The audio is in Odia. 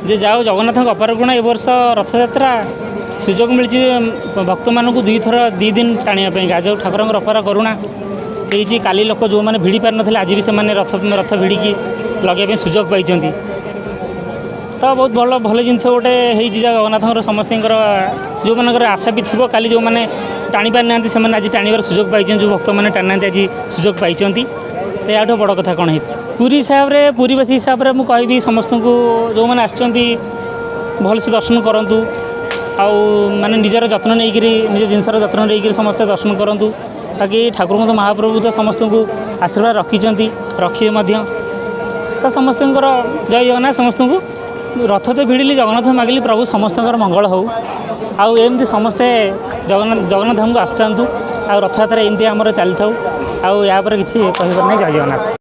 ଯେ ଯାଉ ଜଗନ୍ନାଥଙ୍କ ଅପାର କରୁଣା, ଏ ବର୍ଷ ରଥଯାତ୍ରା ସୁଯୋଗ ମିଳିଛି ଭକ୍ତମାନଙ୍କୁ ଦୁଇଥର 2 ଦିନ ଟାଣିବା ପାଇଁ। ଯେଉଁ ଠାକୁରଙ୍କର ଅପାର କରୁଣା ହେଇଛି, କାଲି ଲୋକ ଯେଉଁମାନେ ଭିଡ଼ି ପାରିନଥିଲେ ଆଜି ବି ସେମାନେ ରଥ ଭିଡ଼ିକି ଲଗାଇବା ପାଇଁ ସୁଯୋଗ ପାଇଛନ୍ତି। ତ ବହୁତ ଭଲ ଭଲ ଜିନିଷ ଗୋଟେ ହେଇଛି ଯାହା ଜଗନ୍ନାଥଙ୍କର ସମସ୍ତଙ୍କର ଯେଉଁମାନଙ୍କର ଆଶା ବି ଥିବ, କାଲି ଯେଉଁମାନେ ଟାଣି ପାରିନାହାନ୍ତି ସେମାନେ ଆଜି ଟାଣିବାର ସୁଯୋଗ ପାଇଛନ୍ତି। ଯେଉଁ ଭକ୍ତମାନେ ଟାଣିନାହାନ୍ତି ଆଜି ସୁଯୋଗ ପାଇଛନ୍ତି। ତ ଏହାଠୁ ବଡ଼ କଥା କ'ଣ ହେଇପାରେ? ପୁରୀ ହିସାବରେ, ପୁରୀବାସୀ ହିସାବରେ ମୁଁ କହିବି ସମସ୍ତଙ୍କୁ, ଯେଉଁମାନେ ଆସିଛନ୍ତି ଭଲସେ ଦର୍ଶନ କରନ୍ତୁ, ଆଉ ମାନେ ନିଜର ଯତ୍ନ ନେଇକରି, ନିଜ ଜିନିଷର ଯତ୍ନ ନେଇକରି ସମସ୍ତେ ଦର୍ଶନ କରନ୍ତୁ। ବାକି ଠାକୁରଙ୍କ ତ ମହାପ୍ରଭୁ ତ ସମସ୍ତଙ୍କୁ ଆଶୀର୍ବାଦ ରଖିଛନ୍ତି, ରଖିବେ ମଧ୍ୟ। ତ ସମସ୍ତଙ୍କର ଜୟ ଜଗନ୍ନାଥ। ସମସ୍ତଙ୍କୁ ରଥ ତ ଭିଡ଼ିଲି, ଜଗନ୍ନାଥ ମାଗିଲି ପ୍ରଭୁ ସମସ୍ତଙ୍କର ମଙ୍ଗଳ ହେଉ, ଆଉ ଏମିତି ସମସ୍ତେ ଜଗନ୍ନାଥ ଧାମକୁ ଆସିଥାନ୍ତୁ, ଆଉ ରଥଯାତ୍ରା ଏମିତି ଆମର ଚାଲିଥାଉ। ଆଉ ୟା ଉପରେ କିଛି କହିବାର ନାହିଁ। ଜୟ ଜଗନ୍ନାଥ।